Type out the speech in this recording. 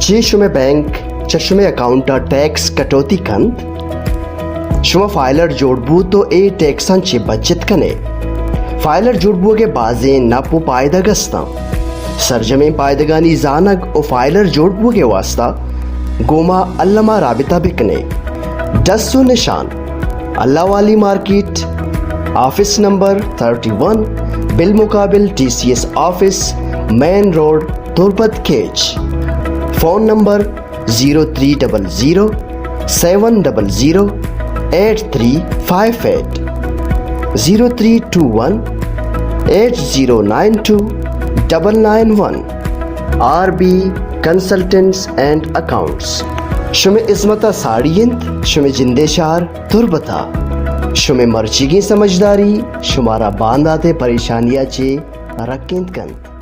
چے شمئے بینک چہ شمئے اکاؤنٹ ءَ ٹیکس کٹوتی کنت؟ شما فائلر جوڑ بوت ءُ اے ٹیکساں چہ بچت کن ئے۔ فائلر جوڑ بوگ ءِ بازیں نپ ءُ پائدگ است اَنت۔ سرجمیں پائدگانی زانگ ءُ فائلر جوڑ بوگ ءِ واستہ گوں ما الم ءَ رابطہ بہ کن ئے۔ ڈس ءُ نشان، اللہ والی market, office number thirty one, بالمقابل T C S office, main road, Turbat Kech. Phone number zero three double zero seven double zero eight three five eight, zero three two one eight zero nine two double nine one. R B consultants and accounts. شمئے ہزمت ءَ ساڑی اِنت، شمئے جند ءِ شہر تربت ءَ۔ شمئے مرچیگیں سمجھداری شمارا باندات ءِ پریشانی ءَ چہ رکینت کنت۔